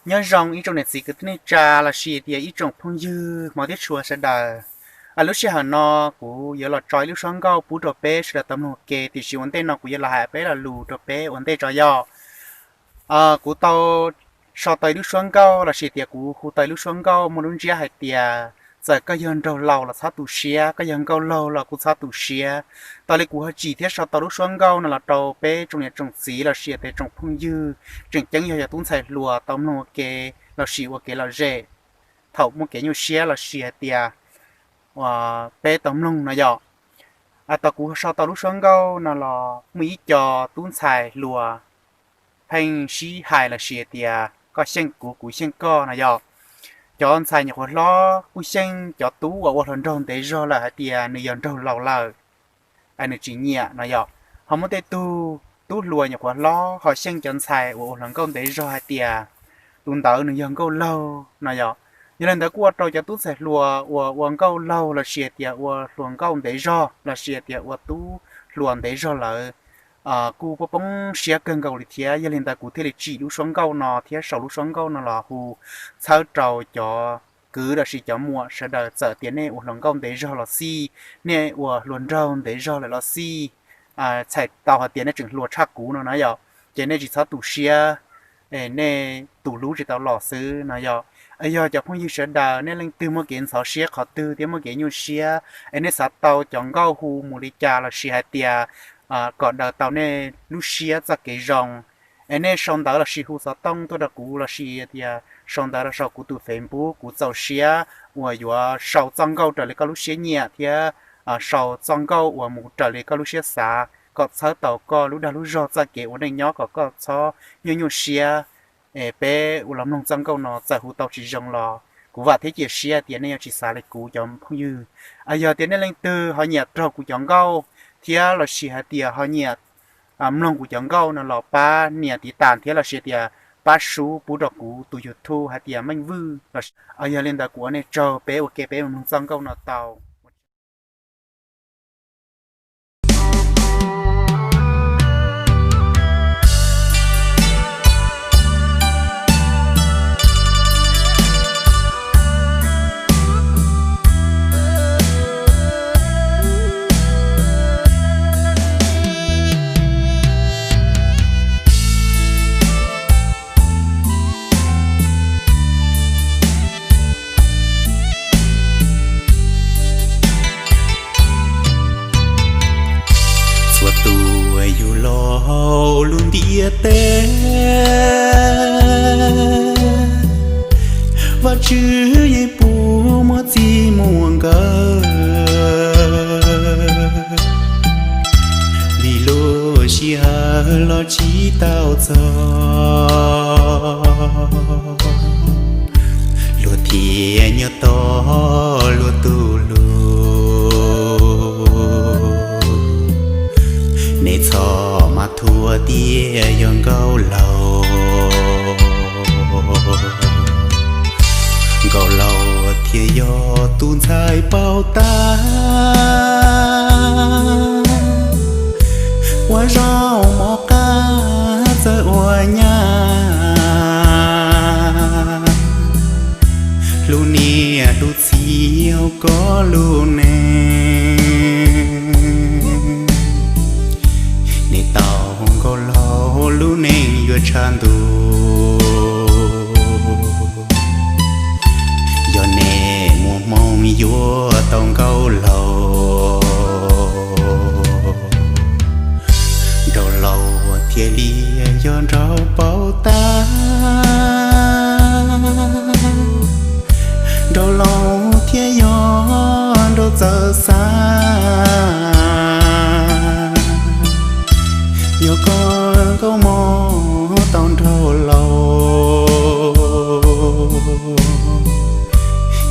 Nyob zoo ib tsoom niam txiv kwv tij neej tsa lossis tias ib tsoom phooj ywg hmov thiab tshua sawv daws. Lub sij hawm no kuv yuav los tso ib lub suab nkauj pub rau peb sawv daws tau mloog ua ke, tiam sis ua ntej no kuv yuav los hais peb lo lus rau peb ua ntej tso yog. Kuv tau sau tau ib lub suab nkauj lossis tias kuv hu tau ib lub suab nkauj muaj lub ntsiab hais tias, txawm koj yog nraug laus los txhob tu siab, koj yog nkauj laug los kuj txhob tu siab. Tau li kuv ho tsim thiab sau tau lub suab nkauj no los rau peb tsoom niam tsoom txiv lossis tias tsoom phooj ywg, tseem ceeb yog cov tub ntxhais hluas tau mloog ua ke lossis ua kev lom zem thaum muaj kev nyuaj siab lossis hais tias peb tau mloog no yog. Tau kuv sau tau lub suab nkauj no los muaj ib co tub ntxhais hluas pheej sib hais lossis tias koj xyeej kuv, kuv xyeej koj no yog. Cov ntxhais nyuam qhuav hlob kuj xyeej cov tub uas ua hluas nraug ntev zog lawm hais tias nws yog nraug laus lawm, nws tsis nyiam no yog. Ho muaj tej tug tub hluas nyuam qhuav hlob ho xyeej cov ntxhais uas ua hluas nkauj ntev zog hais tias tus ntawd nws yog nkauj laug no yog. Yog li ntawd kuj ua rau cov tub ntxhais hluas uas ua nkauj laug lossis tias ua hluas nkauj ntev zog lossis tias ua tub hluas ntev zog lawm kuj poob poob siab kawg nkaus li thiab. Yog li ntawd kuv thiaj li tsim lub suab nkauj no thiab sau lub suab nkauj no los hu txhawb rau cov kwv lossis cov muam sawv daws, txawm tias nej ua hluas nkauj ntev zog los xij, nej ua hluas nraug ntev zog lawm los xij, txhais tau hais tias nej tseem hluas tshaj kuv no na yog, ces nej tsis txhob tu siab, nej tus hlub tsis tau los xwb no yog. Yog cov phooj ywg sawv daws nej leej twg muaj kev ntxhov siab qhov twg thiab muaj kev nyuaj siab es nej xav tau cov nkauj hu mus li cas lossis hais tias kom daws tau nej lub siab txoj kev zoo, es nej sau ntawv lossis hu xov tooj tuaj rau kuv lossis tias sau ntawv los sau kuv tus Facebook, kuv txaus siab uas yuav sau txoj nkauj raws li koj lub siab nyiam thiab sau txoj nkauj uas mus raws li koj lub siab xav kom txhawb tau koj lub dag lub zog txoj kev ua neej nyob kom koj txhob nyuaj nyuaj siab. Es peb ua los mloog txoj nkauj no txawm hu tau tsis zoo los kuv vam thiab cia siab tias nej yuav tsis xav li kuv cov phooj ywg. Yog tias nej leej twg ho nyiam raug kuv cov nkauj thiab lossis hais tias ho nyiam mloog kuv cov nkauj no los pab nias tiv tas thiab lossis tias pab sub pub rau kuv tus YouTube hais tias Meej Vwj los. Yog li ntawd kuv ua nej tsaug, peb ua ke peb mus mloog txoj nkauj no tau. Txhua tus yug los hauv lub ntiaj teb, Vajtswv yeej puas muaj txij muaj nkawm, vim lub sij hawm los tsis tau txog, luag thiaj nyob tos luag tus lus. Nej txhob mas thuam tias yog nkauj laug, nkauj laug thiaj yog tus ntxhais paub tab, ua zaub mov qab txawj ua nyab, hlub niam hlub txiv hauv koj lub neej. Nej tau nkauj laug lub neej yuav tshav ntuj, yog nej muaj hmoo yuav tau nkauj laug, nraug laug thiaj li yog nraug paub tab, nraug laug thiaj yog nraug txawj xav. Yog koj nkauj mob tau nraug laug,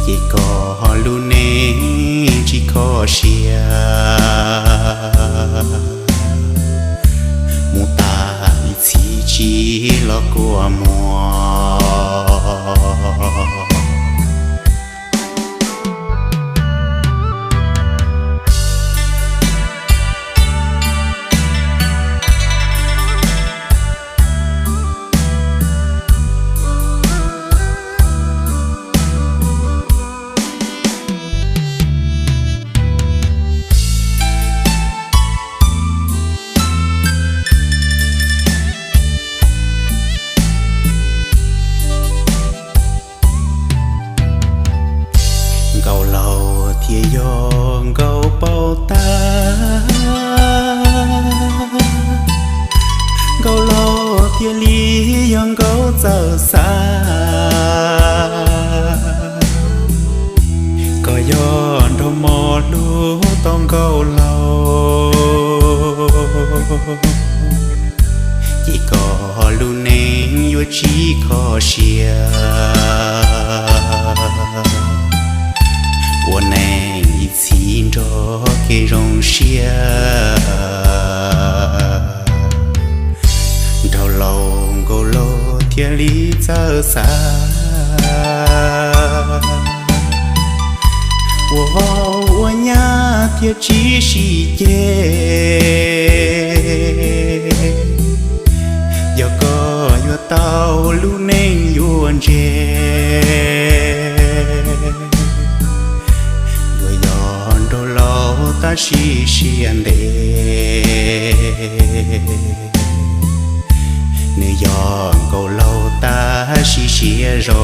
ces koj lub neej tsis kho siab, mus tas li txhis tsis los kua muag. Tsis yog nkauj txawj xav, koj yog nraug mos hlub tau nkauj laug, ces koj lub neej yuav tsis kho siab. Ua neej ib txhis nrog kev zoo siab, nraug laus nkauj laug thiaj li txawj xav. Ua vauv ua nyab thiaj tsis sib ceg, yog koj yuav tau lub neej yuav ntse. Yuav yog nraug laus tab sis siab ntev, nws yog nkauj laug tab sis siab zoo.